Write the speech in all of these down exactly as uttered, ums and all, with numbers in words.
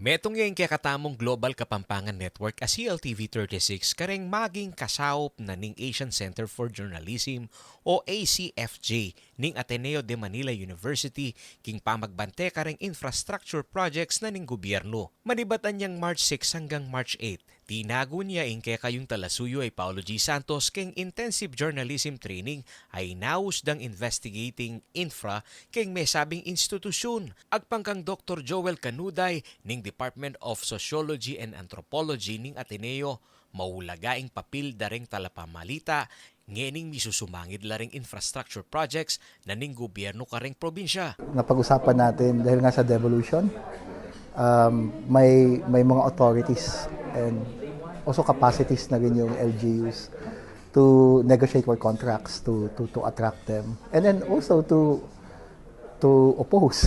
Metung ya ing kekatamung Global Kapampangan Network a C L T V thirty-six kareng maging kasaup na ning Asian Center for Journalism o A C F J ning Ateneo de Manila University king pamagbante kareng infrastructure projects na ning gobyernu. Manibatan yang March six hanggang March eight, tinagun ya ing kekayung talasuyu a i Paulo G Santos keng intensive journalism training a inaus dang investigating infra keng mesabing institusyun. Agpang kang Doktor Joel Canuday ning Department of Sociology and Anthropology ning Ateneo, maulaga ing papil da reng talapamalita ngening misusumangid la reng infrastructure projects na ning gobyernu kareng probinsya. Napag-usapan natin dahil nga sa devolution, um, may, may mga authorities and also capacities na rin yung L G Us to negotiate for contracts to, to, to attract them. And then also to, to oppose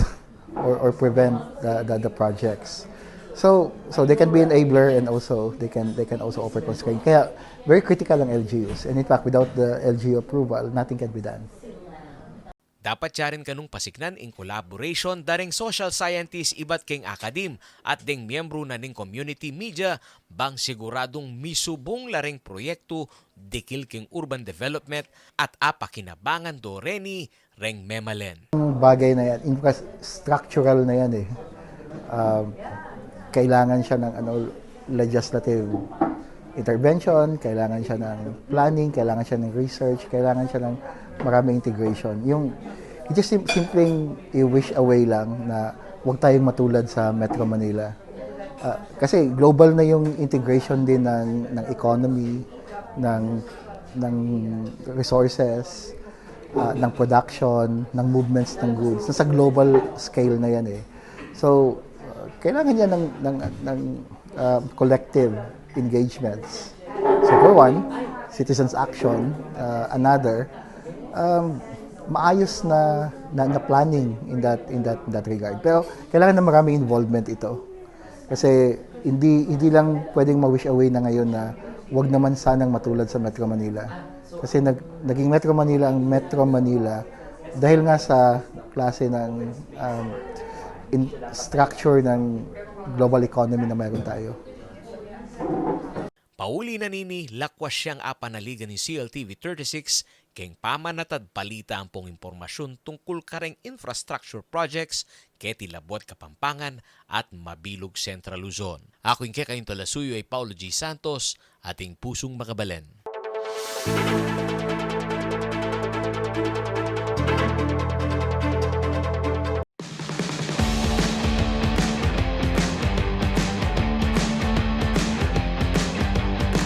or, or prevent the, the, the projects. So, so they can be enabler and also they can, they can also offer constraint. Kaya very critical ang L G Us. And in fact, without the L G U approval, nothing can be done. Dapat ya rin kanung pasiknan ing collaboration da reng social scientist ibat keng akadim at deng miyembru na ning community media bang siguradung misubung la reng proyektu dikil keng urban development at apakinabangan do reni reng memalen. Ang bagay na yan, infrastructural na yan eh. Um, kailangan siya ng ano, legislative intervention, kailangan siya ng planning, kailangan siya ng research, kailangan siya ng maraming integration. Yung, it's just sim- simpleng i-wish away lang na huwag tayong matulad sa Metro Manila. Ah, kasi global na yung integration din ng, ng economy, ng, ng resources, ah, ng production, ng movements ng goods. Nasa global scale na yan eh. So, uh, kailangan yan ng, ng, ng uh, collective engagements. So for one, citizens action, uh, another, um, maayos na, na, na planning in that, in that, in that regard. Pero kailangan ng maraming involvement ito. Kasi hindi, hindi lang pwedeng ma-wish away na ngayon na wag naman sanang matulad sa Metro Manila. Kasi nag, naging Metro Manila ang Metro Manila dahil nga sa klase ng, um, in, structure ng global economy na meron tayo. Pauli na nini, lakwas yang apanaligan ning C L T V thirty-six keng pamanatad balita ampong impormasyun tungkul kareng infrastructure projects keti labuad Kapampangan at mabilug Central Luzon. Aku ing kekayung talasuyu a i Paulo G Santos, ating pusung makabalen.